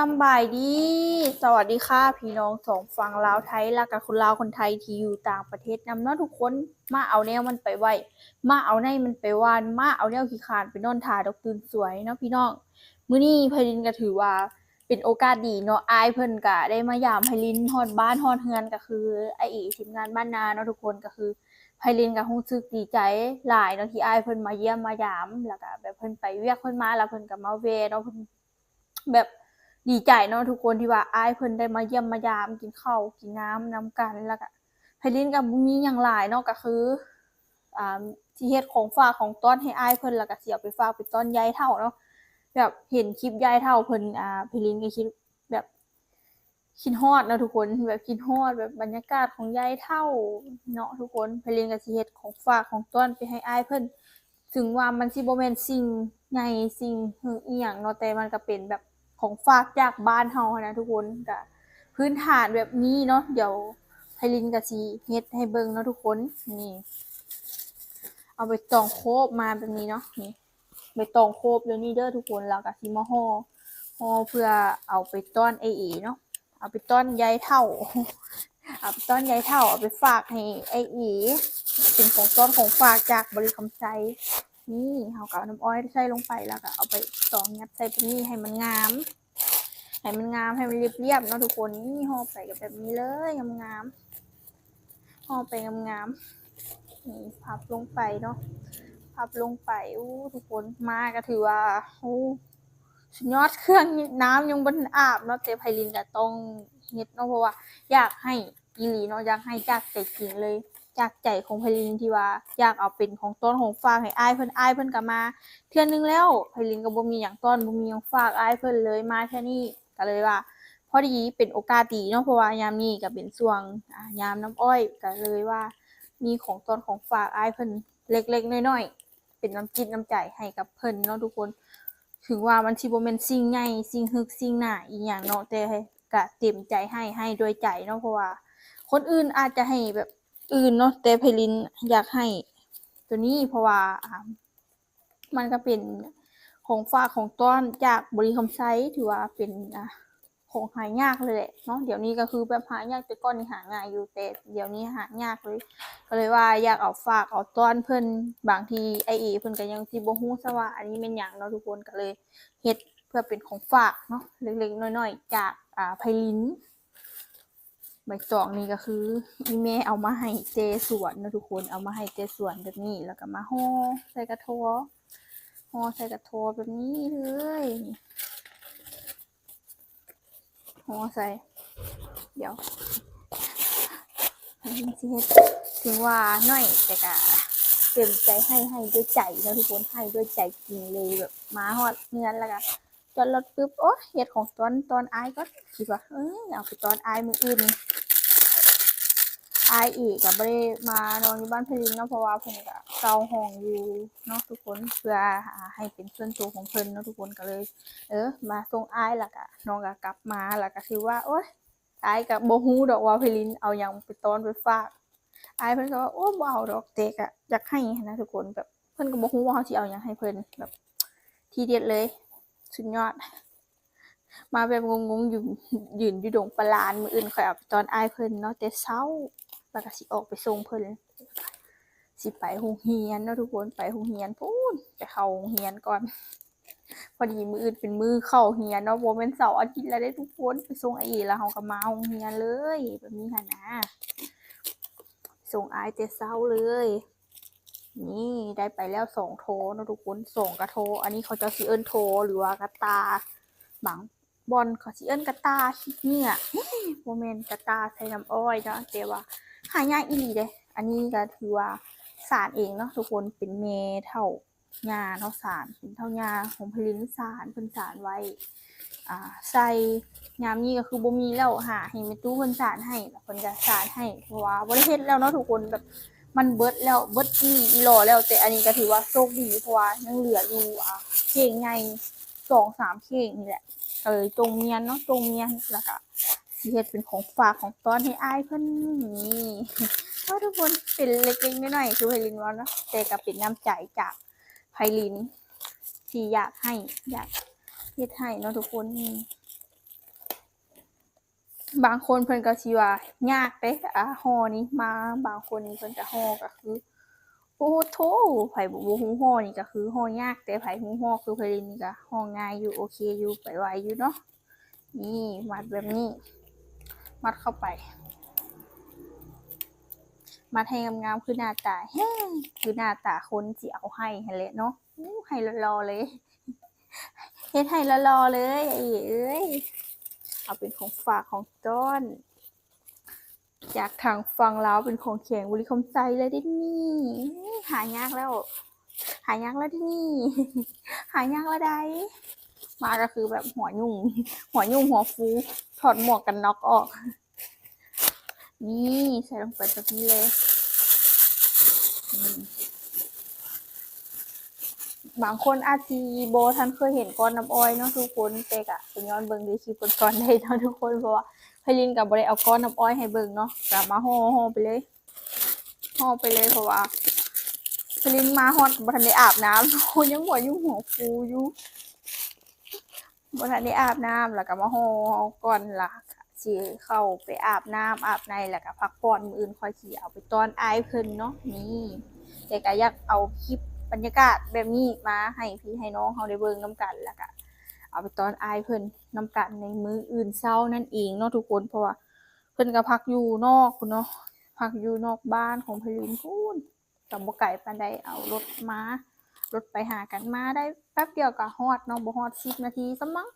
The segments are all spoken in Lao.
ສຳບາຍດີ ສະຫວັດດີຄ່ະ ພີ່ນ້ອງສອງຝັ່ງລາວໄທ ແລ້ວກະຄົນລາວຄົນໄທທີ່ຢູ່ຕ່າງປະເທດນຳເນາະທຸກຄົນ. ມາເອົາແນວມັນໄປໄວ້ ມາເອົາໃນມັນໄປຫວ່ານ ມາເອົາແນວຂີ້ຄ້ານໄປນອນຖ້າດອກຕື່ນສວຍເນາະພີ່ນ້ອງ. ມື້ນີ້ໄພລິນກະຖືວ່າ ເປັນໂອກາດດີເນາະ ອ້າຍເພິ່ນກະໄດ້ມາຢາມໄພລິນຮອດບ້ານຮອດເຮືອນ ກະຄືອ້າຍເອທີມງານບ້ານນາເນາະທຸກຄົນ. ກະຄືໄພລິນກະຮູ້ສຶກດີໃຈຫຼາຍເນາະ ທີ່ອ້າຍເພິ່ນມາຢ້ຽມມາຢາມ ແລ້ວກະແບບເພິ່ນໄປວຽກເພິ່ນມາ ແລ້ວເພິ່ນກະມາແວ່ເນາະ ເພິ່ນແບບດີໃຈເນາະທຸກຄົນ ທີ່ວ່າອ້າຍເພິ່ນໄດ້ມາຢ້ຽມມາຢາມ ກິນເຂົ້າກິນນ້ຳນຳກັນ. ແລ້ວກະໄພລິນກະບໍ່ມີຫຍັງຫຼາຍເນາະ ກະຄື ອ່າ ຊິເຮັດຂອງຝາກຂອງຕ້ອນໃຫ້ອ້າຍເພິ່ນ ແລ້ວກະຊິເອົາໄປຝາກໄປຕ້ອນຍາຍເຖົ້າເນາະ. ແບບເຫັນຄລິບຍາຍເຖົ້າເພິ່ນ ອ່າ ໄພລິນກະຄິດແບບ ຄິດຮອດເນາະທຸກຄົນ ແບບຄິດຮອດແບບບັນຍາກາດຂອງຍາຍເຖົ້າເນາະທຸກຄົນ. ໄພລິນກະຊິເຮັດຂອງຝາກຂອງຕ້ອນໄປໃຫ້ອ້າຍເພິ່ນ ເຖິງວ່າມັນຊິບໍ່ແມ່ນສິ່ງໃຫຍ່ສິ່ງຫຶງອີ່ຫຍັງເນາະ ແຕ່ມັນກະເປັນແບບຂອງຝາກຈາກບ້ານເຮົາຫັ້ນນະທຸກຄົນ. ກະພື້ນຖານແບບນີ້ເນາະ ດຽວໄພລິນກະຊິເຮັດໃຫ້ເບິ່ງເນາະທຸກຄົນ. ນີ້ ເອົາໃບຕອງໂຄບມາແບບນີ້ເນາະ ນີ້ ໃບຕອງໂຄບຢູ່ນີ້ເດີທຸກຄົນ ແລ້ວກະຊິມາຫໍ່ ຫໍ່ເພື່ອເອົາໄປຕ້ອນອ້າຍເອເນາະ ເອົາໄປຕ້ອນຍາຍເຖົ້າ ເອົາໄປຕ້ອນຍາຍເຖົ້າ ເອົາໄປຝາກໃຫ້ອ້າຍເອ ເປັນຂອງຕ້ອນຂອງຝາກຈາກບໍລິຄຳໄຊ. ນີ້ເຮົາກະເອົານ້ຳອ້ອຍໃສ່ລົງໄປ ແລ້ວກະເອົາໃບຕອງຍັດໃສ່ແບບນີ້ໃຫ້ມັນງາມ ໃຫ້ມັນງາມ ໃຫ້ມັນລຽບໆເນາະທຸກຄົນ. ນີ້ຫໍ່ໄປກະແບບນີ້ເລີຍ ງາມໆ ຫໍ່ໄປງາມໆ ນີ້ພັບລົງໄປເນາະ ພັບລົງໄປ. ໂອ້ ທຸກຄົນ ມາກະຖືວ່າ ໂອ້ ສຸດຍອດ ເຄື່ອງ ນ້ຳຍັງບໍ່ທັນອາບເນາະ ແຕ່ໄພລິນກະຕ້ອງເຮັດເນາະ ເພາະວ່າຢາກໃຫ້ອີ່ຫຼີເນາະ ຢາກໃຫ້ຈາກໃຈຈິງເລີຍ ຈາກໃຈຂອງໄພລິນທີ່ວ່າຢາກເອົາເປັນຂອງຕ້ອນຂອງຝາກໃຫ້ອ້າຍເພິ່ນ. ອ້າຍເພິ່ນກະມາເທື່ອໜຶ່ງແລ້ວ ໄພລິນກະບໍ່ມີຫຍັງຕ້ອນ ບໍ່ມີຫຍັງຝາກອ້າຍເພິ່ນເລີຍ ມາເທື່ອນີ້ ກະເລີຍວ່າ ພໍດີເປັນໂອກາດດີເນາະ ເພາະວ່າຍາມນີ້ກະເປັນຊ່ວງ ອ່າ ຍາມນ້ຳອ້ອຍ ກະເລີຍວ່າມີຂອງຕ້ອນຂອງຝາກອ້າຍເພິ່ນເລັກໆນ້ອຍໆ ເປັນນ້ຳຈິດນ້ຳໃຈໃຫ້ກັບເພິ່ນເນາະທຸກຄົນ. ເຖິງວ່າມັນຊິບໍ່ແມ່ນສິ່ງໃຫຍ່ ສິ່ງຮຶກ ສິ່ງໜາອີ່ຫຍັງເນາະ ແຕ່ກະເຕັມໃຈໃຫ້ ໃຫ້ດ້ວຍໃຈເນາະ ເພາະວ່າຄົນອື່ນອາດຈະໃຫ້ແບບອື່ນເນາະ ແຕ່ໄພລິນຢາກໃຫ້ໂຕນີ້ ເພາະວ່າ ອ່າ ມັນກະເປັນຂອງຝາກຂອງຕ້ອນຈາກບໍລິຄຳໄຊ ຖືວ່າເປັນ ອ່າ ຂອງຫາຍາກເລີຍແຫຼະເນາະ. ດຽວນີ້ກະຄືແບບຫາຍາກ ແຕ່ກ່ອນນີ້ຫາງ່າຍຢູ່ ແຕ່ດຽວນີ້ຫາຍາກເລີຍ ກະເລີຍວ່າຢາກເອົາຝາກເອົາຕ້ອນເພິ່ນ. ບາງທີອ້າຍເອເພິ່ນກະຍັງຊິບໍ່ຮູ້ຊະວ່າອັນນີ້ແມ່ນຫຍັງເນາະທຸກຄົນ ກະເລີຍເຮັດເພື່ອເປັນຂອງຝາກເນາະ ເລັກໆນ້ອຍໆ ຈາກ ອ່າ ໄພລິນ. ໃບຕອງນີ້ກະຄືອີ່ແມ່ເອົາມາໃຫ້ແຕ່ສວນເນາະທຸກຄົນ ເອົາມາໃຫ້ແຕ່ສວນແບບນີ້ ແລ້ວກະມາຫໍ່ໃສ່ກະທໍ ຫໍ່ໃສ່ກະທໍແບບນີ້ເລີຍ ຫໍ່ໃສ່ ດຽວ ເຮົາຊິເຮັດ ເຖິງວ່າໜ້ອຍ ແຕ່ກະເຕັມໃຈໃຫ້ ໃຫ້ດ້ວຍໃຈເນາະທຸກຄົນ ໃຫ້ດ້ວຍໃຈຈິງເລີຍ ແບບມາຮອດເຮືອນແລ້ວກະ ຈອດລົດປຶບ ໂອ້ຍ ເຮັດຂອງຕ້ອນ ຕ້ອນອ້າຍກ່ອນ ຄິດວ່າ ເອີ ເອົາໄປຕ້ອນອ້າຍມື້ອື່ນ. ອ້າຍເອກະບໍ່ໄດ້ມານອນຢູ່ບ້ານໄພລິນເນາະ ເພາະວ່າເພິ່ນກະເຊົ່າຫ້ອງຢູ່ເນາະທຸກຄົນ ເພື່ອ ອ່າ ໃຫ້ເປັນສ່ວນໂຕຂອງເພິ່ນເນາະທຸກຄົນ ກະເລີຍ ເອີ ມາສົ່ງອ້າຍ ແລ້ວກະນ້ອງກະກັບມາ ແລ້ວກະຖືວ່າ ໂອ້ຍ ອ້າຍກະບໍ່ຮູ້ດອກວ່າໄພລິນເອົາຫຍັງໄປຕ້ອນໄປຝາກ ອ້າຍເພິ່ນກະວ່າ ໂອ້ ບໍ່ເອົາດອກ ແຕ່ກະຢາກໃຫ້ຫັ້ນນະທຸກຄົນ ແບບ ເພິ່ນກະບໍ່ຮູ້ວ່າເຮົາຊິເອົາຫຍັງໃຫ້ເພິ່ນ ແບບທີເດັດເລີຍ ສຸດຍອດ ມາແບບງົງໆ ຢູ່ ຢືນຢູ່ດົງປະລານ. ມື້ອື່ນຂ້ອຍເອົາໄປຕ້ອນອ້າຍເພິ່ນເນາະ ແຕ່ເຊົ້າ ແລ້ວກະຊິອອກໄປສົ່ງເພິ່ນ ຊິໄປໂຮງຮຽນເນາະທຸກຄົນ ໄປໂຮງຮຽນພຸ້ນ ໄປເຂົ້າໂຮງຮຽນກ່ອນ. ພໍດີມື້ອື່ນເປັນມື້ເຂົ້າຮຽນເນາະ ບໍ່ແມ່ນເສົາອາທິດແລ້ວເດ້ທຸກຄົນ ໄປສົ່ງອ້າຍເອ ແລ້ວເຮົາກະມາໂຮງຮຽນເລີຍ ແບບນີ້ຫັ້ນນະ ສົ່ງອ້າຍແຕ່ເຊົ້າເລີຍ. ນີ້ໄດ້ໄປແລ້ວສອງໂທເນາະທຸກຄົນ ສອງກະໂທ ອັນນີ້ເຂົາເຈົ້າຊິເອີ້ນໂທ ຫຼືວ່າກະຕ່າ ບາງບ່ອນເຂົາຊິເອີ້ນກະຕ່າຂີ້ເຫຍື້ອ ບໍ່ແມ່ນ ກະຕ່າໃສ່ນ້ຳອ້ອຍເນາະ ແຕ່ວ່າຫາຍາກອີ່ຫຼີເດ້. ອັນນີ້ກະຖືວ່າສານເອງເນາະທຸກຄົນ ເປັນແມ່ເຖົ້າຍ່າເນາະ ສານ ເປັນເຖົ້າຍ່າຂອງໄພລິນ ສານ ເພິ່ນສານໄວ້ ອ່າ ໃສ່ ຍາມນີ້ກະຄືບໍ່ມີແລ້ວ ຫາໃຫ້ແມ່ຕູ້ເພິ່ນສານໃຫ້ ແລ້ວເພິ່ນກະສານໃຫ້ ເພາະວ່າບໍ່ໄດ້ເຮັດແລ້ວເນາະທຸກຄົນ ແບບມັນເບິດແລ້ວ ເບິດອີ່ຫຼີອີ່ຫຼໍ່ແລ້ວ. ແຕ່ອັນນີ້ກະຖືວ່າໂຊກດີ ເພາະວ່າຍັງເຫຼືອຢູ່ ອ່າ ເຂ່ງໃຫຍ່ສອງສາມເຂ່ງນີ້ແຫຼະ ກະເລີຍຈົ່ງມ້ຽນເນາະ ຈົ່ງມ້ຽນ ແລ້ວກະຊິເຮັດເປັນຂອງຝາກຂອງຕ້ອນໃຫ້ອ້າຍເພິ່ນ. ນີ້ ເອີ ທຸກຄົນ ເປັນເລັກໆນ້ອຍໆ ຄືໄພລິນເວົ້າເນາະ ແຕ່ກະເປັນນ້ຳໃຈຈາກ ໄພລິນ ທີ່ຢາກໃຫ້ ຢາກເຮັດໃຫ້ເນາະທຸກຄົນ. ນີ້ ບາງຄົນເພິ່ນກໍຊິວ່າຍາກເດ້ ອ່າ ຫໍ່ນີ້ມາ ບາງຄົນນີ້ເພິ່ນກໍຫໍ່ກໍຄື ໂອ້ໂທ້ ໃຜບໍ່ ບໍ່ຮູ້ຫໍ່ນີ້ກໍຄືຫໍ່ຍາກ ແຕ່ໃຜຮູ້ຫໍ່ຄືໄພລິນນີ້ກໍຫໍ່ງ່າຍຢູ່ ໂອເຄຢູ່ ໄປໄວຢູ່ເນາະ. ນີ້ມັດແບບນີ້ ມັດເຂົ້າໄປ ມັດໃຫ້ງາມໆ ຄືໜ້າຕາ ແຮງ ຄືໜ້າຕາຄົນຊິເອົາໃຫ້ຫັ້ນແຫຼະເນາະ. ໂອ້ ໃຫ້ຫຼໍ່ໆເລີຍ ເຮັດໃຫ້ຫຼໍ່ໆເລີຍ ອ້າຍເອີຍ ເອົາເປັນຂອງຝາກຂອງຕ້ອນ ຈາກທາງຝັ່ງລາວເປັນຂອງແຂວງບໍລິຄຳໄຊເລີຍເດ້ນີ້. ຫາຍາກແລ້ວ ຫາຍາກແລ້ວເດ້ນີ້ ຫາຍາກແລ້ວໃດ໋. ມາກໍຄືແບບຫົວຫຍຸ້ງ ຫົວຫຍຸ້ງຫົວຟູ ຖອດໝວກກັນນັອກອອກ ນີ້ໃສ່ລົງໄປແບບນີ້ເລີຍ. ນີ້ ບາງຄົນອາດຊິບໍ່ທັນເຄີຍເຫັນກ້ອນນ້ຳອ້ອຍເນາະທຸກຄົນ ແຕ່ກະໄປຍ້ອນເບິ່ງໃນຄລິບກ່ອນໆໄດ້ເນາະທຸກຄົນ ເພາະວ່າໄພລິນກໍບໍ່ໄດ້ເອົາກ້ອນນ້ຳອ້ອຍໃຫ້ເບິ່ງເນາະ ກໍມາຫໍ່ ຫໍ່ໄປເລີຍ ຫໍ່ໄປເລີຍ ເພາະວ່າໄພລິນມາຮອດກໍບໍ່ທັນໄດ້ອາບນ້ຳ ຍັງຫົວຫຍຸ້ງຫົວຟູຢູ່ ບໍ່ທັນໄດ້ອາບນ້ຳ ແລ້ວກໍມາຫໍ່ກ່ອນ ແລ້ວຊິເຂົ້າໄປອາບນ້ຳອາບໃນ ແລ້ວກໍພັກຜ່ອນ ມື້ອື່ນຂ້ອຍຊິເອົາໄປຕ້ອນອ້າຍເພິ່ນເນາະ. ນີ້ ແຕ່ກໍຢາກເອົາຄລິບບັນຍາກາດແບບນີ້ມາໃຫ້ພີ່ໃຫ້ນ້ອງເຮົາໄດ້ເບິ່ງນຳກັນ ແລ້ວກໍເອົາໄປຕ້ອນອ້າຍເພິ່ນນຳກັນໃນມື້ອື່ນເຊົ້ານັ້ນເອງເນາະທຸກຄົນ ເພາະວ່າເພິ່ນກໍພັກຢູ່ນອກພຸ້ນເນາະ ພັກຢູ່ນອກບ້ານຂອງໄພລິນພຸ້ນ. ກໍບໍ່ໄກປານໃດ ເອົາລົດມາ ລົດໄປຫາກັນ ມາໄດ້ແປັບດຽວກໍຮອດເນາະ ບໍ່ຮອດສິບນາທີຊ້ຳມັງ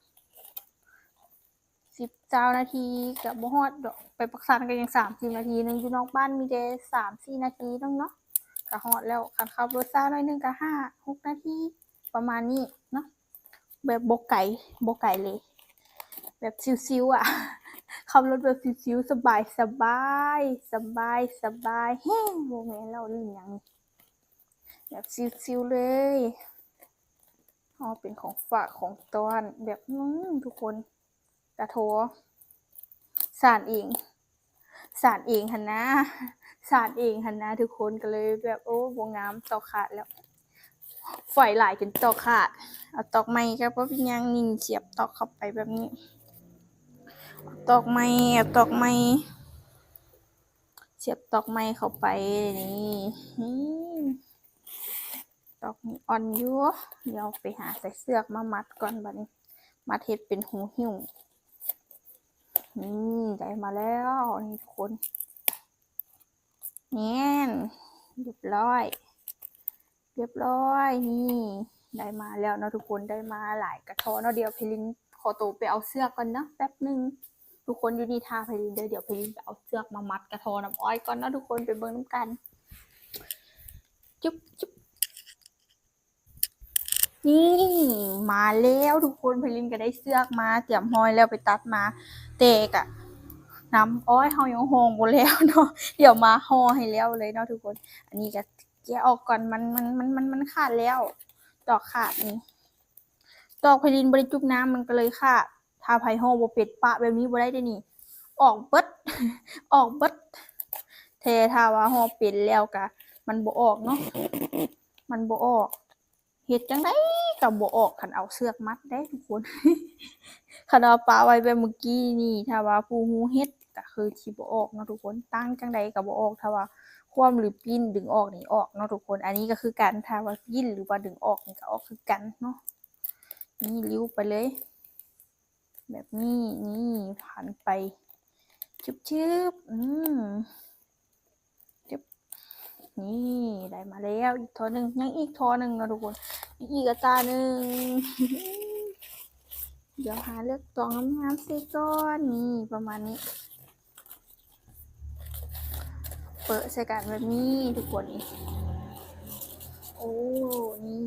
ສິບ ຊາວນາທີກໍບໍ່ຮອດດອກ ໄປປາກຊັນກໍຍັງສາມສິບນາທີໜຶ່ງ ຢູ່ນອກບ້ານມີແຕ່ສາມສີ່ນາທີໜຶ່ງເນາະ ກໍຮອດແລ້ວ. ຄັນຂັບລົດຊ້າໜ້ອຍໜຶ່ງກໍຫ້າຫົກນາທີ ປະມານນີ້ເນາະ ແບບບໍ່ໄກ ບໍ່ໄກເລີຍ ແບບຊິວໆອະ ຂັບລົດແບບຊິວໆ ສະບາຍໆ ສະບາຍໆ ສະບາຍແຮງ ບໍ່ແມ່ນເວົ້າຫຼິ້ນຫຍັງນີ້ ແບບຊິວໆເລີຍ. ເອົາເປັນຂອງຝາກຂອງຕ້ອນ ແບບ ອືມ ທຸກຄົນ ກະໂທ ສານເອງ ສານເອງຫັ້ນນາ ສານເອງຫັ້ນນາທຸກຄົນ ກໍເລີຍແບບ ໂອ້ ບໍ່ງາມ ຕອກຂາດແລ້ວ ຝອຍຫຼາຍຈົນຕອກຂາດ. ເອົາຕອກໃໝ່ກໍບໍ່ເປັນຫຍັງ ນີ້ ສຽບຕອກເຂົ້າໄປແບບນີ້ ເອົາຕອກໃໝ່ ເອົາຕອກໃໝ່ ສຽບຕອກໃໝ່ເຂົ້າໄປ ນີ້ ນີ້ ຕອກນີ້ອ່ອນຢູ່ ດຽວໄປຫາໃສ່ເຊືອກມາມັດກ່ອນ ບາດນີ້ ມັດເຮັດເປັນຫູຫິ້ວ. ນີ້ ໄດ້ມາແລ້ວ ນີ້ທຸກຄົນ ແມ່ນ ຮຽບຮ້ອຍ ຮຽບຮ້ອຍ ນີ້ ໄດ້ມາແລ້ວເນາະທຸກຄົນ ໄດ້ມາຫຼາຍກະທໍ່ເນາະ. ດຽວໄພລິນຂໍໂຕໄປເອົາເຊືອກກ່ອນເນາະ ແປັບໜຶ່ງ ທຸກຄົນຢູ່ນີ້ຖ້າໄພລິນເດີ. ດຽວໄພລິນໄປເອົາເຊືອກມາມັດກະທໍ່ນ້ຳອ້ອຍກ່ອນເນາະທຸກຄົນ ໄປເບິ່ງນຳກັນ. ຈຸບ ຈຸບ ນີ້ ມາແລ້ວທຸກຄົນ ໄພລິນກໍໄດ້ເຊືອກມາຕຽມຮ້ອຍແລ້ວ ໄປຕັດມາ ແຕ່ກະນ້ຳອ້ອຍເຮົາຍັງຫໍ່ບໍ່ແລ້ວເນາະ ດຽວມາຫໍ່ໃຫ້ແລ້ວເລີຍເນາະທຸກຄົນ. ອັນນີ້ກໍແກະອອກກ່ອນ ມັນ ມັນ ມັນ ມັນ ມັນຂາດແລ້ວ ຕອກຂາດນີ້ ຕອກໄພລິນບໍ່ໄດ້ຈຸບນ້ຳ ມັນກໍເລີຍຂາດ. ຖ້າໃຜຫໍ່ບໍ່ເປັນ ປະແບບນີ້ບໍ່ໄດ້ເດ້ນີ້ ອອກເບິດ ອອກເບິດ. ແຕ່ຖ້າວ່າຫໍ່ເປັນແລ້ວກະ ມັນບໍ່ອອກເນາະ ມັນບໍ່ອອກ ເຮັດຈັ່ງໃດກໍບໍ່ອອກ ຄັນເອົາເຊືອກມັດເດ້ທຸກຄົນ. ຄັນວ່າປະໄວ້ແບບມື້ກີ້ນີ້ ຖ້າວ່າຜູ້ຮູ້ເຮັດກໍຄືຊິບໍ່ອອກເນາະທຸກຄົນ ຕັ້ງຈັ່ງໃດກໍບໍ່ອອກ ຖ້າວ່າຄວ້ຳ ຫຼື ປີ້ນດຶງອອກນີ້ອອກເນາະທຸກຄົນ. ອັນນີ້ກໍຄືກັນ ຖ້າວ່າປີ້ນ ຫຼືວ່າດຶງອອກນີ້ກໍອອກຄືກັນເນາະ. ນີ້ ລິ້ວໄປເລີຍ ແບບນີ້ ນີ້ ພັນໄປ ຊຶບໆ ອືມ ຊຶບ ນີ້ ໄດ້ມາແລ້ວອີກທໍ່ໜຶ່ງ ຍັງອີກທໍ່ໜຶ່ງເນາະທຸກຄົນ ຍັງອີກກະຕ່າໜຶ່ງ. ດຽວຫາເລືອກຕອງງາມໆໃສ່ກ່ອນ ນີ້ ປະມານນີ້ ເປີະໃສ່ກັນແບບນີ້ທຸກຄົນ ນີ້ ໂອ້ ນີ້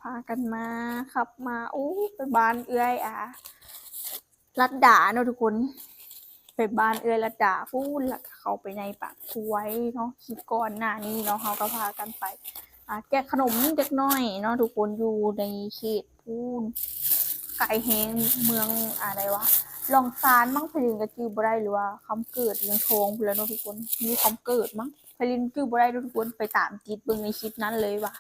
ພາກັນມາ ຂັບມາ ໂອ້ ໄປບ້ານເອື້ອຍ ອາ ລັດດາເນາະທຸກຄົນ ໄປບ້ານເອື້ອຍລັດດາພຸ້ນ ແລ້ວກໍເຂົ້າໄປໃນປາກຊວຍເນາະ. ຄລິບກ່ອນໜ້ານີ້ເນາະ ເຮົາກໍພາກັນໄປ ອາ ແຈກຂະໜົມເດັກນ້ອຍເນາະທຸກຄົນ ຢູ່ໃນເຂດພຸ້ນ ໄກແຮງ ເມືອງ ອາ ໃດວະ ລອງຊານມັ້ງ ໄພລິນກໍຈື່ບໍ່ໄດ້ ຫຼືວ່າຄຳເກີດ ວຽງທອງພຸ້ນແຫຼະເນາະທຸກຄົນ ຢູ່ຄຳເກີດມັ້ງ. ໄພລິນຈື່ບໍ່ໄດ້ເນາະທຸກຄົນ ໄປຕາມຕິດເບິ່ງໃນຄລິບນັ້ນເລີຍວ່າ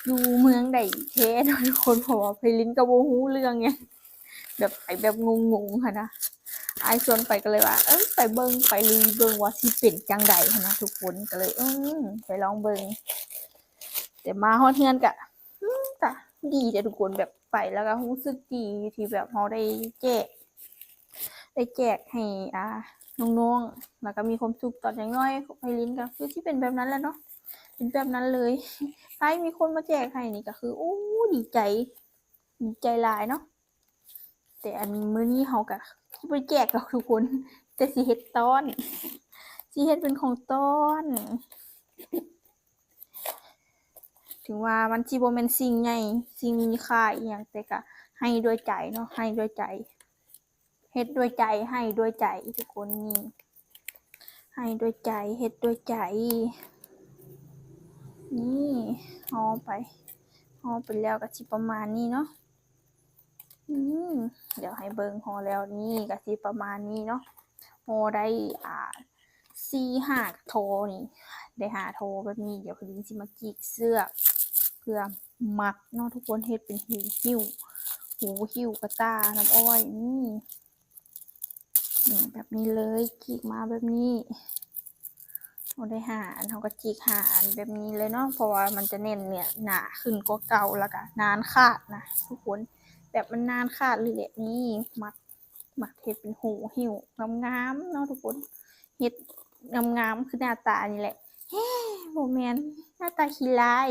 ຢູ່ເມືອງໃດແທ້ເນາະທຸກຄົນ ເພາະວ່າໄພລິນກໍບໍ່ຮູ້ເລື່ອງຫຍັງ ແບບໄປແບບງົງໆຫັ້ນນະ. ອ້າຍຊວນໄປກໍເລີຍວ່າ ເອີ ໄປເບິ່ງ ໄປລຸຍເບິ່ງວ່າຊິເປັນຈັ່ງໃດຫັ້ນນະທຸກຄົນ. ກໍເລີຍ ເອີ ໄປລອງເບິ່ງ. ແຕ່ມາຮອດເຮືອນກະ ອືມ ກະດີເດ້ທຸກຄົນ, ແບບໄປແລ້ວກະຮູ້ສຶກດີທີ່ແບບເຮົາໄດ້ແຈກ ໄດ້ແຈກໃຫ້ ອ່າ ນ້ອງໆ ແລ້ວກະມີຄວາມສຸກ. ຕອນຍັງນ້ອຍໄພລິນກະຄືຊິເປັນແບບນັ້ນແຫຼະເນາະ, ເປັນແບບນັ້ນເລີຍ. ໃຜມີຄົນມາແຈກໃຫ້ນີ້ກະຄື ໂອ້ ດີໃຈ ດີໃຈຫຼາຍເນາະ. ແຕ່ອັນມື້ນີ້ເຮົາກະຊິບໍ່ໄດ້ແຈກດອກທຸກຄົນ, ແຕ່ຊິເຮັດຕ້ອນ ຊິເຮັດເປັນຂອງຕ້ອນ. ເຖິງວ່າມັນຊິບໍ່ແມ່ນສິ່ງໃຫຍ່ ສິ່ງມີຄ່າອີ່ຫຍັງ, ແຕ່ກະໃຫ້ດ້ວຍໃຈເນາະ, ໃຫ້ດ້ວຍໃຈ ເຮັດດ້ວຍໃຈ ໃຫ້ດ້ວຍໃຈທຸກຄົນ. ນີ້ ໃຫ້ດ້ວຍໃຈ ເຮັດດ້ວຍໃຈ. ນີ້ ຫໍ່ໄປ ຫໍ່ໄປແລ້ວກະຊິປະມານນີ້ເນາະ. ອືມ ດຽວໃຫ້ເບິ່ງຫໍ່ແລ້ວ. ນີ້ກະຊິປະມານນີ້ເນາະ, ຫໍ່ໄດ້ ອ່າ ສີ່ຫ້າທໍ່ນີ້ ໄດ້ຫ້າທໍ່ແບບນີ້. ດຽວໄພລິນຊິມາຈີກເຊືອກເພື່ອມັດເນາະທຸກຄົນ, ເຮັດເປັນຫູຫິ້ວ ຫູຫິ້ວກະຕ່ານ້ຳອ້ອຍ. ນີ້ ນີ້ແບບນີ້ເລີຍ, ຈີກມາແບບນີ້. ເຮົາໄດ້ຫ້າອັນ ເຮົາກໍຈີກຫ້າອັນແບບນີ້ເລີຍເນາະ, ເພາະວ່າມັນຈະແໜ້ນໜາຂຶ້ນກວ່າເກົ່າ ແລ້ວກະນານຂາດນະທຸກຄົນ, ແບບມັນນານຂາດເລີຍແຫຼະ. ນີ້ ມັດ ມັດເຮັດເປັນຫູຫິ້ວງາມໆເນາະທຸກຄົນ, ເຮັດງາມໆຄືໜ້າຕານີ້ແຫຼະ. ເອີ ບໍ່ແມ່ນ ໜ້າຕາຂີ້ຮ້າຍ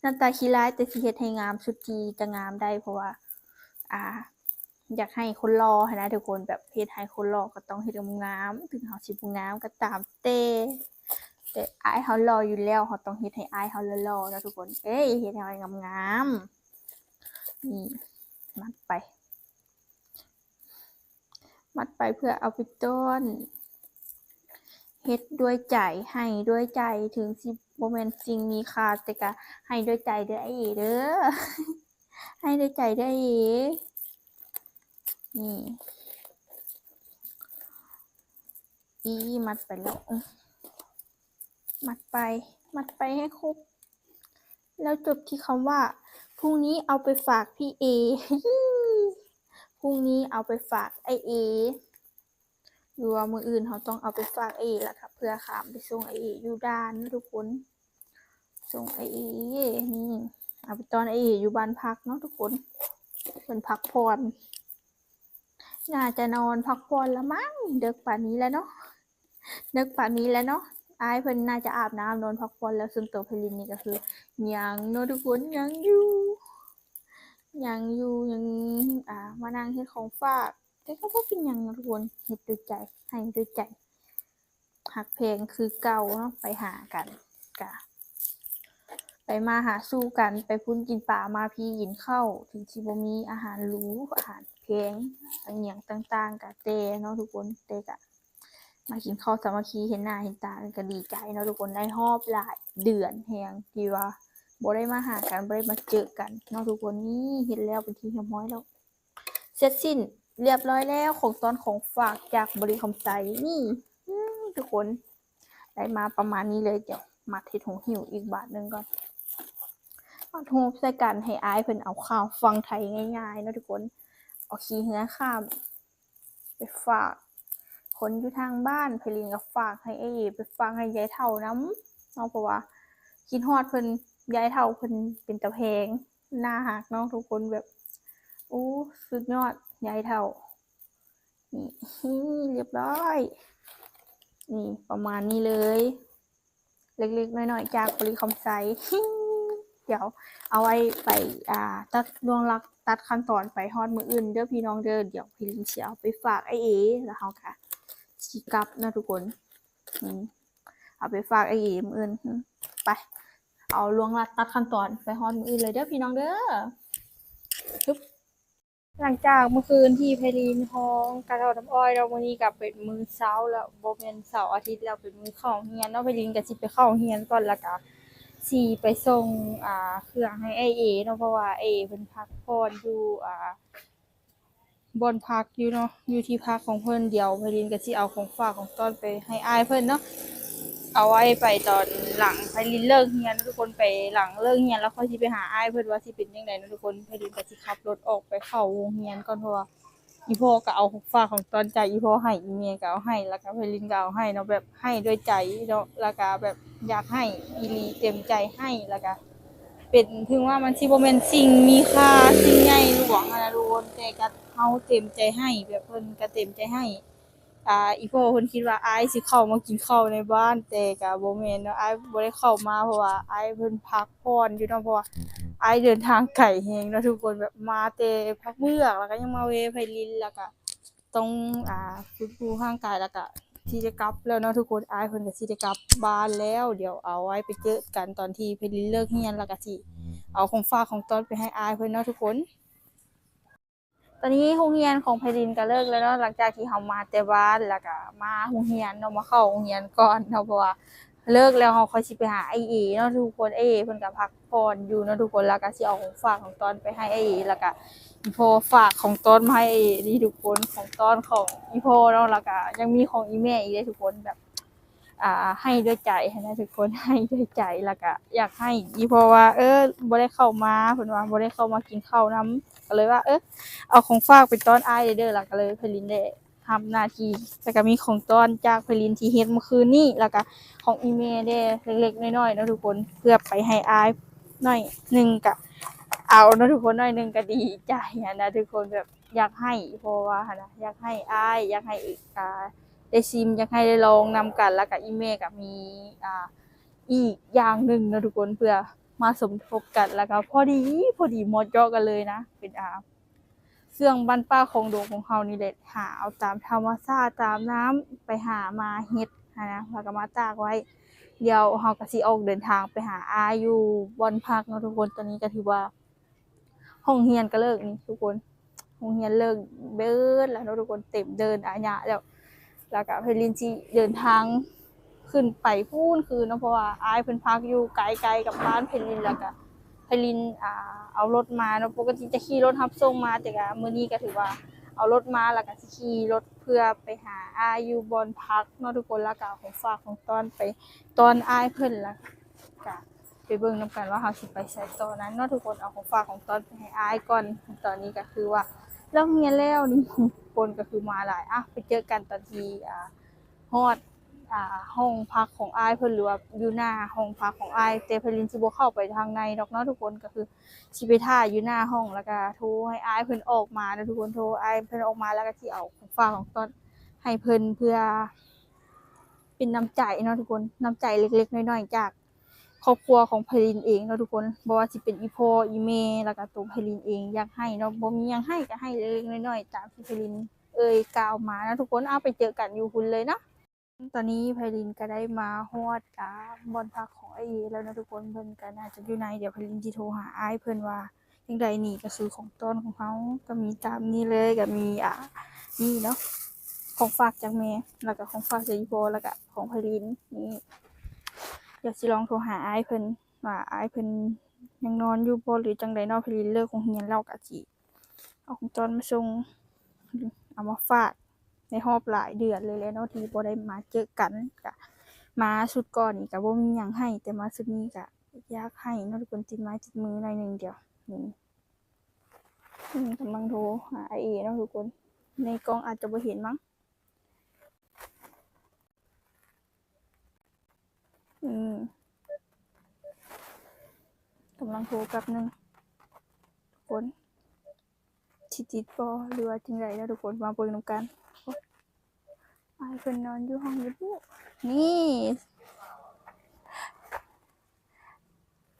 ໜ້າຕາຂີ້ຮ້າຍ ແຕ່ຊິເຮັດໃຫ້ງາມສຸດທີ່ຈະງາມໄດ້ ເພາະວ່າ ອ່າ ຢາກໃຫ້ຄົນຫຼໍ່ຫັ້ນນະທຸກຄົນ, ແບບເຮັດໃຫ້ຄົນຫຼໍ່ກໍຕ້ອງເຮັດງາມໆ, ເຖິງເຮົາຊິບໍ່ງາມກໍຕາມແຕ່ ແຕ່ອ້າຍເຮົາຫຼໍ່ຢູ່ແລ້ວ, ເຮົາຕ້ອງເຮັດໃຫ້ອ້າຍເຮົາຫຼໍ່ໆເນາະທຸກຄົນ. ເອີຍ ເຮັດໃຫ້ງາມໆ. ນີ້ ມັດໄປ ມັດໄປເພື່ອເອົາໄປຕ້ອນ. ເຮັດດ້ວຍໃຈ ໃຫ້ດ້ວຍໃຈ, ເຖິງຊິບໍ່ແມ່ນສິ່ງມີຄ່າ ແຕ່ກະໃຫ້ດ້ວຍໃຈເດີ້ອ້າຍເອເດີ້, ໃຫ້ດ້ວຍໃຈເດີ້ອ້າຍເອ. ນີ້ ອີ ມັດໄປແລ້ວ ມັດໄປ ມັດໄປໃຫ້ຄົບ. ແລ້ວຈົບທີ່ຄຳວ່າ ພລຸ່ງນີ້ເອົາໄປຝາກພີ່ເອ ພລຸ່ງນີ້ເອົາໄປຝາກອ້າຍເອ ຫຼືວ່າມື້ອື່ນເຮົາຕ້ອງເອົາໄປຝາກອ້າຍເອ ແລ້ວກະເພື່ອຂ້າມໄປສົ່ງອ້າຍເອຢູ່ດ່ານເນາະທຸກຄົນ. ສົ່ງອ້າຍເອ ນີ້ ເອົາໄປຕ້ອນອ້າຍເອຢູ່ບ້ານພັກເນາະທຸກຄົນ, ເພິ່ນພັກຜ່ອນ ໜ້າຈະນອນພັກຜ່ອນລະມັ້ງ. ເດິກປານນີ້ແລ້ວເນາະ ເດິກປານນີ້ແລ້ວເນາະ, ອ້າຍເພິ່ນໜ້າຈະອາບນ້ຳນອນພັກຜ່ອນແລ້ວ. ສ່ວນໂຕໄພລິນນີ້ກໍຄືຍັງເນາະທຸກຄົນ, ຍັງຢູ່ ຍັງຢູ່ ຍັງ ອ່າ ມານັ່ງເຮັດຂອງຝາກ, ແຕ່ກໍບໍ່ເປັນຫຍັງເນາະທຸກຄົນ, ເຮັດດ້ວຍໃຈ ໃຫ້ດ້ວຍໃຈ. ຮັກແພງຄືເກົ່າເນາະ, ໄປຫາກັນກະ ໄປມາຫາສູ່ກັນ, ໄປພຸ້ນກິນປາ ມາພີ້ກິນເຂົ້າ. ເຖິງຊິບໍ່ມີອາຫານຫຼູ ອາຫານແພງ ອີ່ຫຍັງຕ່າງໆກະແຕ່ເນາະທຸກຄົນ, ແຕ່ກະມາກິນເຂົ້າສາມັກຄີ ເຫັນໜ້າເຫັນຕາກັນກະດີໃຈເນາະທຸກຄົນ. ໃນຮອບຫຼາຍເດືອນແຮງທີ່ວ່າບໍ່ໄດ້ມາຫາກັນ ບໍ່ໄດ້ມາເຈີກັນເນາະທຸກຄົນ. ນີ້ເຮັດແລ້ວເປັນທີ່ຮຽບຮ້ອຍແລ້ວ. ເສັດສິ້ນລຽບຮ້ອຍແລ້ວ ຂອງຕ້ອນຂອງຝາກຈາກບໍລິຄຳໄຊ. ນີ້ ອືມ ທຸກຄົນ ໄດ້ມາປະມານນີ້ເລີຍ. ດຽວມັດເຮັດຫູຫິ້ວອີກບາດໜຶ່ງກ່ອນ, ມັດຮູບໃສ່ກັນ ໃຫ້ອ້າຍເພິ່ນເອົາຂ້າມຝັ່ງໄທງ່າຍໆເນາະທຸກຄົນ. ເອົາຂີ່ເຮືອຂ້າມໄປຝາກຄົນຢູ່ທາງບ້ານ, ໄພລິນກໍຝາກໃຫ້ເອ ໄປຝາກໃຫ້ຍາຍເຖົ້ານຳເນາະ, ເພາະວ່າຄິດຮອດເພິ່ນ. ຍາຍເຖົ້າເພິ່ນເປັນຕາແພງ ໜ້າຮັກເນາະທຸກຄົນ, ແບບ ໂອ້ ສຸດຍອດ ຍາຍເຖົ້າ. ນີ້ ຮຽບຮ້ອຍ. ນີ້ ປະມານນີ້ເລີຍ, ເລັກໆນ້ອຍໆຈາກບໍລິຄຳໄຊ. ດຽວເອົາໄວ້ໄປ ອ່າ ຕັດລວງລັດ ຕັດຂັ້ນຕອນໄປຮອດມື້ອື່ນເດີ້ພີ່ນ້ອງເດີ້. ດຽວໄພລິນຊິເອົາໄປຝາກອ້າຍເອ ແລ້ວເຮົາກະຊິກັບເນາະທຸກຄົນ. ນີ້ ເອົາໄປຝາກອ້າຍເອມື້ອື່ນ. ໄປ ເອົາລວງລັດຕັດຂັ້ນຕອນໄປຮອດມື້ອື່ນເລີຍເດີ້ພີ່ນ້ອງເດີ້. ຮຶບ ຫຼັງຈາກມື້ຄືນທີ່ໄພລິນຮ້ອງກະເທົານ້ຳອ້ອຍແລ້ວ, ມື້ນີ້ກະເປັນມື້ເຊົ້າແລ້ວ, ບໍ່ແມ່ນເສົາອາທິດແລ້ວ, ເປັນມື້ເຂົ້າໂຮງຮຽນເນາະ. ໄພລິນກະຊິໄປເຂົ້າໂຮງຮຽນກ່ອນ ແລ້ວກະຊິໄປສົ່ງ ອ່າ ເຄື່ອງໃຫ້ອ້າຍເອເນາະ, ເພາະວ່າອ້າຍເອເພິ່ນພັກຜ່ອນຢູ່ ອ່າ ບ່ອນພັກຢູ່ເນາະ, ຢູ່ທີ່ພັກຂອງເພິ່ນ. ດຽວໄພລິນກໍຊິເອົາຂອງຝາກຂອງຕ້ອນໄປໃຫ້ອ້າຍເພິ່ນເນາະ. ເ ເອົາໄວ້ໄປຕອນຫຼັງໄພລິນເລີກຮຽນເນາະທຸກຄົນ. ໄປຫຼັງເລີກຮຽນແລ້ວຄ່ອຍຊິໄປຫາອ້າຍເພິ່ນວ່າຊິເປັນຈັ່ງໃດເນາະທຸກຄົນ. ໄພລິນກໍຊິຂັບລົດອອກໄປເຂົ້າໂຮງຮຽນກ່ອນ ເພາະວ່າອີ່ພໍ່ກໍເອົາຂອງຝາກຂອງຕ້ອນຈາກອີ່ພໍ່ໃຫ້ ອີ່ແມ່ກໍເອົາໃຫ້ ແລ້ວກໍໄພລິນກໍເອົາໃຫ້ເນາະ ແບບໃຫ້ດ້ວຍໃຈເນາະ ແລ້ວກໍແບບຢາກໃຫ້ອີ່ຫຼີ ເຕັມໃຈໃຫ້ ແລ້ວກໍເປັນ ເຖິງວ່າມັນຊິບໍ່ແມ່ນສິ່ງມີຄ່າ ສິ່ງໃຫຍ່ຫຼວງຫັ້ນນະທຸກຄົນ ແຕ່ກໍເຮົາເຕັມໃຈໃຫ້ ແບບເພິ່ນກໍເຕັມໃຈໃຫ້. ອ່າ ອີ່ພໍ່ເພິ່ນຄິດວ່າອ້າຍຊິເຂົ້າມາກິນເຂົ້າໃນບ້ານ ແຕ່ກະບໍ່ແມ່ນເນາະ ອ້າຍບໍ່ໄດ້ເຂົ້າມາ ເພາະວ່າອ້າຍເພິ່ນພັກຜ່ອນຢູ່ເນາະ ເພາະວ່າອ້າຍເດີນທາງໄກແຮງເນາະທຸກຄົນ ແບບມາແຕ່ພາກເມືອງ ແລ້ວກະຍັງມາແວ່ໄພລິນ ແລ້ວກະຕ້ອງ ອ່າ ຟື້ນຟູຮ່າງກາຍ ແລ້ວກະຊິໄດ້ກັບແລ້ວເນາະທຸກຄົນ. ອ້າຍເພິ່ນກະຊິໄດ້ກັບບ້ານແລ້ວ ດຽວເອົາໄວ້ໄປເຈີກັນຕອນທີ່ໄພລິນເລີກຮຽນ ແລ້ວກະຊິເອົາຂອງຝາກຂອງຕ້ອນໄປໃຫ້ອ້າຍເພິ່ນເນາະທຸກຄົນ. ຕອນນີ້ໂຮງຮຽນຂອງໄພລິນກໍເລີກແລ້ວເນາະ ຫຼັງຈາກທີ່ເຮົາມາແຕ່ບ້ານ ແລ້ວກໍມາໂຮງຮຽນເນາະ ມາເຂົ້າໂຮງຮຽນກ່ອນເນາະ ເພາະວ່າເລີກແລ້ວເຮົາຄ່ອຍຊິໄປຫາອ້າຍເອເນາະທຸກຄົນ. ອ້າຍເອເພິ່ນກໍພັກຜ່ອນຢູ່ເນາະທຸກຄົນ ແລ້ວກໍຊິເອົາຂອງຝາກຂອງຕ້ອນໄປໃຫ້ອ້າຍເອ ແລ້ວກໍອີ່ພໍ່ຝາກຂອງຕ້ອນມາໃຫ້ອ້າຍເອນີ້ທຸກຄົນ ຂອງຕ້ອນຂອງອີ່ພໍ່ເນາະ ແລ້ວກໍຍັງມີຂອງອີ່ແມ່ອີກເດ້ທຸກຄົນ ແບບ ອ່າ ໃຫ້ດ້ວຍໃຈຫັ້ນນະທຸກຄົນ ໃຫ້ດ້ວຍໃຈ ແລ້ວກະຢາກໃຫ້ອີ່ພໍ່ວ່າ ເອີ ບໍ່ໄດ້ເຂົ້າມາ ເພິ່ນວ່າບໍ່ໄດ້ເຂົ້າມາກິນເຂົ້ານຳ ກໍເລີຍວ່າ ເອີ ເອົາຂອງຝາກໄປຕ້ອນອ້າຍເດີ ແລ້ວກໍເລີຍໄພລິນໄດ້ຮັບໜ້າທີ່ ແລ້ວກໍມີຂອງຕ້ອນຈາກໄພລິນທີ່ເຮັດມື້ຄືນນີ້ ແລ້ວກໍຂອງອີ່ແມ່ແດ່ເລັກໆນ້ອຍໆເນາະທຸກຄົນ ເພື່ອໄປໃຫ້ອ້າຍໜ້ອຍໜຶ່ງ ກະເອົາເນາະທຸກຄົນ ໜ້ອຍໜຶ່ງກໍດີໃຈຫັ້ນນະທຸກຄົນ ແບບຢາກໃຫ້ ເພາະວ່າຫັ້ນນະ ຢາກໃຫ້ອ້າຍ ຢາກໃຫ້ ອ່າ ໄດ້ຊີມ ຢາກໃຫ້ໄດ້ລອງນຳກັນ ແລ້ວກະອີ່ແມ່ກະມີ ອ່າ ອີກຢ່າງໜຶ່ງເນາະທຸກຄົນ ເພື່ອມາສົມທົບກັນ ແລ້ວກະພໍດີ ພໍດີເໝາະເຈາະກັນເລີຍນະ ເປັນ ອ່າ ເຄື່ອງບ້ານປ່າຄອງດົງຂອງເຮົານີ້ແຫຼະ ຫາເອົາຕາມທຳມະຊາດ ຕາມນ້ຳ ໄປຫາມາເຮັດຫັ້ນນະ ແລ້ວກະມາຕາກໄວ້. ດຽວເຮົາກະຊິອອກເດີນທາງໄປຫາອ້າຍຢູ່ບ່ອນພັກເນາະທຸກຄົນ. ຕອນນີ້ກະຖືວ່າ ຫ້ອງຮຽນກໍເລີກນີ້ທຸກຄົນ ໂຮງຮຽນເລີກເບິດແລ້ວເນາະທຸກຄົນ ເຕັມເດີ່ນອາຍະແລ້ວ ແລ້ວກະໄພລິນຊິເດີນທາງຂຶ້ນໄປພຸ້ນຄືນເນາະ ເພາະວ່າອ້າຍເພິ່ນພັກຢູ່ໃກ້ໆກັບບ້ານໄພລິນ ແລ້ວກະໄພລິນ ອ່າ ເອົາລົດມາເນາະ ປົກກະຕິຈະຂີ່ລົດຮັບສົ່ງມາ ແຕ່ກະມື້ນີ້ກະຖືວ່າເອົາລົດມາ ແລ້ວກະຊິຂີ່ລົດເພື່ອໄປຫາອ້າຍຢູ່ບ່ອນພັກເນາະທຸກຄົນ ແລ້ວກະເອົາຂອງຝາກຂອງຕ້ອນໄປຕ້ອນອ້າຍເພິ່ນ ແລ້ວກະ ໄປເບິ່ງນຳກັນວ່າເຮົາຊິໄປໃສຕໍ່ນັ້ນເນາະທຸກຄົນ. ເອົາຂອງຝາກຂອງຕ້ອນໄປໃຫ້ອ້າຍກ່ອນ. ຕອນນີ້ກໍຄືວ່າເລີກຮຽນແລ້ວນີ້ ຄົນກໍຄືມາຫຼາຍ. ອ່ະ ໄປເຈີກັນຕອນທີ່ ອ່າ ຮອດ ອ່າ ຫ້ອງພັກຂອງອ້າຍເພິ່ນ ຫຼືວ່າຢູ່ໜ້າຫ້ອງພັກຂອງອ້າຍ ແຕ່ໄພລິນຊິບໍ່ເຂົ້າໄປທາງໃນດອກເນາະທຸກຄົນ. ກໍຄືຊິໄປຖ້າຢູ່ໜ້າຫ້ອງ ແລ້ວກໍໂທໃຫ້ອ້າຍເພິ່ນອອກມາເນາະທຸກຄົນ. ໂທອ້າຍເພິ່ນອອກມາ ແລ້ວກໍຊິເອົາຂອງຝາກຂອງຕ້ອນໃຫ້ເພິ່ນ ເພື່ອເປັນນ້ຳໃຈເນາະທຸກຄົນ ນ້ຳໃຈເລັກໆນ້ອຍໆຈາກ ຄອບຄົວຂອງໄພລິນເອງເນາະທຸກຄົນ ບໍ່ວ່າຊິເປັນອີ່ພໍ່ ອີ່ແມ່ ແລ້ວກະໂຕໄພລິນເອງ ຢາກໃຫ້ເນາະ ບໍ່ມີຫຍັງໃຫ້ ກະໃຫ້ເລັກໆນ້ອຍໆ ຕາມທີ່ໄພລິນເອີ່ຍກ່າວມາເນາະທຸກຄົນ. ເອົາ ໄປເຈີກັນຢູ່ພຸ້ນເລີຍເນາະ. ຕອນນີ້ໄພລິນກະໄດ້ມາຮອດ ອ່າ ບ່ອນພັກຂອງອ້າຍເອແລ້ວເນາະທຸກຄົນ ເພິ່ນກະໜ້າຈະຢູ່ໃນ. ດຽວໄພລິນຊິໂທຫາອ້າຍເພິ່ນວ່າ ຈັ່ງໃດນີ້ກະຄືຂອງຕ້ອນຂອງເຮົາກະມີຕາມນີ້ເລີຍ ກະມີ ອ່າ ນີ້ເນາະ ຂອງຝາກຈາກແມ່ ແລ້ວກະຂອງຝາກຈາກອີ່ພໍ່ ແລ້ວກະຂອງໄພລິນນີ້. ດຽວຊິລອງໂທຫາອ້າຍເພິ່ນວ່າອ້າຍເພິ່ນຍັງນອນຢູ່ບໍ່ ຫຼືຈັ່ງໃດເນາະ. ໄພລິນເລີກໂຮງຮຽນແລ້ວກະຊິເອົາຂອງຕ້ອນມາສົ່ງ ເອົາມາຝາກ ໃນຮອບຫຼາຍເດືອນເລີຍແຫຼະເນາະ ທີ່ບໍ່ໄດ້ມາເຈີກັນ. ກະມາຊຸດກ່ອນນີ້ກະບໍ່ມີຫຍັງໃຫ້ ແຕ່ມາຊຸດນີ້ກະ ຢາກໃຫ້ເນາະທຸກຄົນ ຕິດໄມ້ຕິດມືໜ້ອຍໜຶ່ງ. ດຽວນີ້ ອືມ ກຳລັງໂທຫາອ້າຍເອເນາະທຸກຄົນ ໃນກ້ອງອາດຈະບໍ່ເຫັນມັ້ງ. ອືມ ກຳລັງໂທແປັບໜຶ່ງທຸກຄົນ ຊິຕິດບໍ່ ຫຼືວ່າຈັ່ງໃດເນາະທຸກຄົນ ມາເບິ່ງນຳກັນ. ໂອ້ຍ ອ້າຍເພິ່ນນອນຢູ່ຫ້ອງຢູ່ພຸ້ນ ນີ້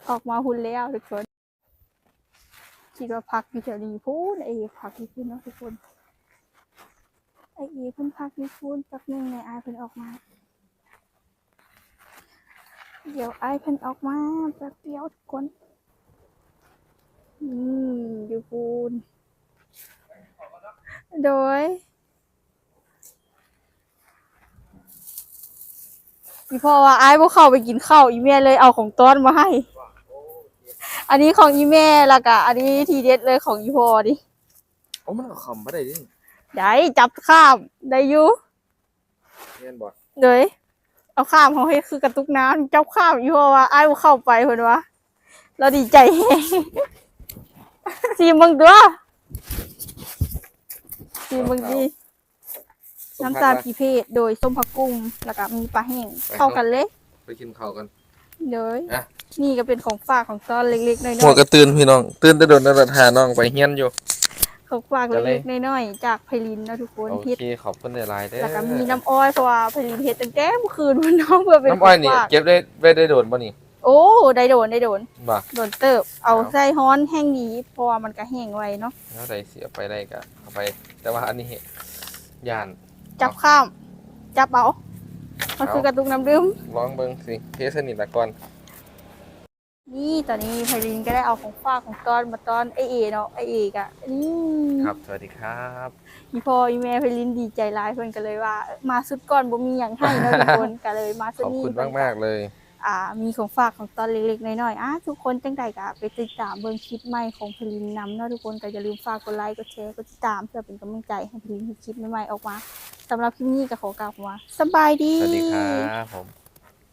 ອອກມາພຸ້ນແລ້ວທຸກຄົນ. ຄິດວ່າພັກຢູ່ແຖວນີ້ພຸ້ນ ອ້າຍເອພັກຢູ່ພຸ້ນເນາະທຸກຄົນ ອ້າຍເອເພິ່ນພັກຢູ່ພຸ້ນ. ແປັບໜຶ່ງໃນອ້າຍເພິ່ນອອກມາ ດຽວອ້າຍເພິ່ນອອກມາແປັບດຽວທຸກຄົນ. ອືມ ຢູ່ພຸ້ນ ໂດຍ ອີ່ພໍ່ວ່າອ້າຍບໍ່ເຂົ້າໄປກິນເຂົ້າ ອີ່ແມ່ເລີຍເອົາຂອງຕ້ອນມາໃຫ້. ອັນນີ້ຂອງອີ່ແມ່ ແລ້ວກະອັນນີ້ທີເດັດເລີຍຂອງອີ່ພໍ່ນີ້. ໂອ້ ມັນເອົາຂ້າມບໍ່ໄດ້ເດ້. ໄດ້ ຈັບຂ້າມໄດ້ຢູ່. ແມ່ນບໍ່? ໂດຍ. ເອົາຂ້າມ ເຮົາເຮັດຄືກະຕຸກນ້ຳ ຈັບຂ້າມອີ່ພໍ່ວ່າ ອ້າຍບໍ່ເຂົ້າໄປ ເພິ່ນວ່າ ລາວດີໃຈແຮງ ຊີມເບິ່ງຕົວະ ຊີມເບິ່ງຕິ ນ້ຳຕານ ສົມຜັກ ຂີ້ເພດ ໂດຍ ສົ້ມຜັກກຸ້ງ ແລ້ວກະມີປາແຫ້ງ ໄປ ເຂົ້າກັນເລີຍ ໄປກິນເຂົ້າກັນ ໂດຍ ອ່ະ ນີ້ກະເປັນຂອງຝາກຂອງຕ້ອນເລັກໆນ້ອຍໆ ຫົວກະຕື່ນພີ່ນ້ອງ ຕື່ນແຕ່ດົນແລ້ວ ຖ້ານ້ອງໄປຮຽນຢູ່ ຂອງຝາກເລັກໆນ້ອຍໆຈາກໄພລິນເນາະທຸກຄົນ ໂອເຄ ເຮັດ ຂອບຄຸນຫຼາຍໆເດີ້ ແລ້ວກະມີນ້ຳອ້ອຍ ເພາະວ່າໄພລິນເຮັດຕັ້ງແຕ່ມື້ຄືນພຸ້ນເນາະ ເພື່ອເປັນຂອງຝາກ ນ້ຳອ້ອຍນີ້ເກັບໄດ້ ໄວ້ໄດ້ດົນບໍ່ນີ້? ໂອ້ ໄດ້ດົນ ໄດ້ດົນ ບໍ່ ດົນເຕີບ ເອົາ ເອົາໃສ່ຮ້ອນແຫ້ງດີ ເພາະວ່າມັນກະແຫ້ງໄວເນາະ ແນວໃດຊິເອົາໄປໄດ້ກະເອົາໄປ ແຕ່ວ່າອັນນີ້ຢ້ານ ຈັບຂ້າມ ຈັບເອົາ ມັນຄືກະຕຸກນ້ຳດື່ມ ລອງເບິ່ງຊິ ເທໃສ່ນີ້ລະກ່ອນ ນີ້ ຕອນນີ້ໄພລິນກະໄດ້ເອົາຂອງຝາກຂອງຕ້ອນມາຕ້ອນອ້າຍເອເນາະ ອ້າຍເອກະ ນີ້ ຄັບ ສະຫວັດດີຄັບ ອີ່ພໍ່ອີ່ແມ່ໄພລິນດີໃຈຫຼາຍ ເພິ່ນກະເລີຍວ່າ ເອີ ມາຊຸດກ່ອນບໍ່ມີຫຍັງໃຫ້ເນາະທຸກຄົນ ກະເລີຍມາຊຸດນີ້ ຂອບຄຸນມາກໆເລີຍ ອ່າ ມີຂອງຝາກຂອງຕ້ອນເລັກໆນ້ອຍໆ ອ່າ ທຸກຄົນຈັ່ງໃດກະໄປຕິດຕາມເບິ່ງຄລິບໃໝ່ຂອງໄພລິນນຳເນາະທຸກຄົນ ກະຢ່າລືມຝາກກົດໄລກົດແຊກົດຕິດຕາມ ເພື່ອເປັນກຳລັງໃຈໃຫ້ໄພລິນເຮັດຄລິບໃໝ່ໆອອກມາ ສຳລັບຄລິບນີ້ກະຂໍກ່າວຄຳວ່າ ສະບາຍດີ ສະຫວັດດີຄັບຜົມ.